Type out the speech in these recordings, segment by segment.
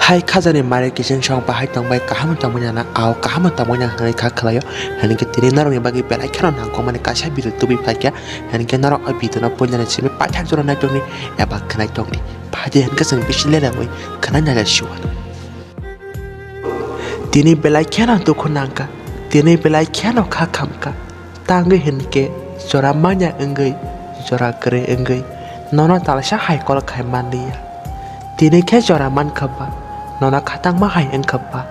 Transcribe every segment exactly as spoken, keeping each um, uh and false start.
Hai khajani mare kiching song bahai tongbai kaham tongmani na ao kaham tongmani hwnwi kha khwlaio. Hinkhe tini norokni bagwi belai kheno nangkukmani kaisa video tubui phaikha. Hinkhe norok o video no puilani simi paithak jora naitokni eba khwnaitokni. Phaidi hinkhe chwng bisi lelawi khwnai nailai siwan. Tini belai kheno dukhu nangkha, tini belai kheno kha khamkha. Tangwi hinkhe jora manya wngwi, jora kwrwi wngwi nono talsa hai kol khai manliya. Tini khe jora mankha ba, nono khatangma hai wngkha ba,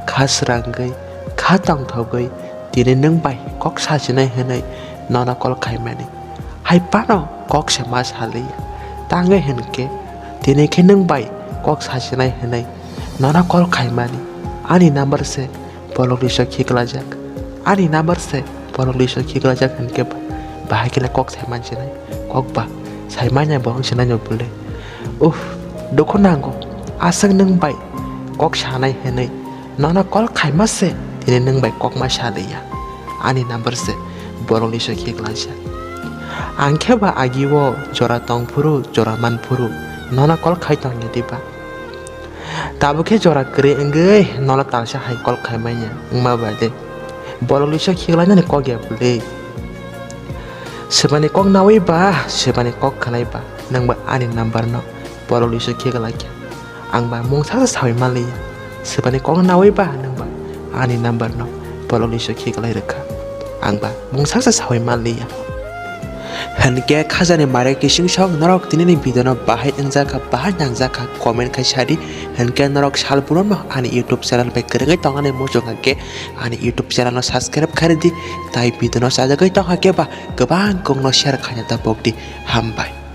kha srangwi, kha tongthogwi tini nwng bai kok sajinai hwnwi nono kol khaimani. Hai phano kok se ma saliya. Tangwi hinkhe tini khe nwng bai kok sajinai hwnwi nono kol khaimani. Ani number se bolokni so khiklajak. Ani number se bolokni so khiklajak hinkhe ba, bahai khe kok sai mansinai. Kok ba sai manya bo wngsinai no bwle. Uff, dukhu nango. Aswk nwng bai kok sanai hwnwi nono kol khaima se tini nwng bai kok ma saliya. Ani number se bolokni so khiklajak. Ang khe ba agio jora tongphuru, jora manphuru nono kol khai tongya diba? Tabuk khe jora kwrwi wngwi nono talsa hai kol khaimanya wngma bai de. Bolokni so khiklainani kok ya bwle. Swbani kok nawi ba, swbani kok khwnai ba, nwng ba ani number no bolokni so khiklaikha. Ang ba mungsa sa sawi manliya. Swbani kok nawi ba, nwng ba ani number no bolokni so khiklai rwkha. Ang ba mungsa sa sawi manliya. Hinkhe khajani mare kiching song norok tinini video no bahai wngjakha, bahai nangjakha, comment khai sadi. Hinkhe norok salbrum no ani YouTube channel bai kwrwngwi tongani muchung hinkhe ani YouTube channel no subscribe khairidi, tai video no sajagwi tongkha khe ba kwbang kokno share khaina ta pokdi. Hambai.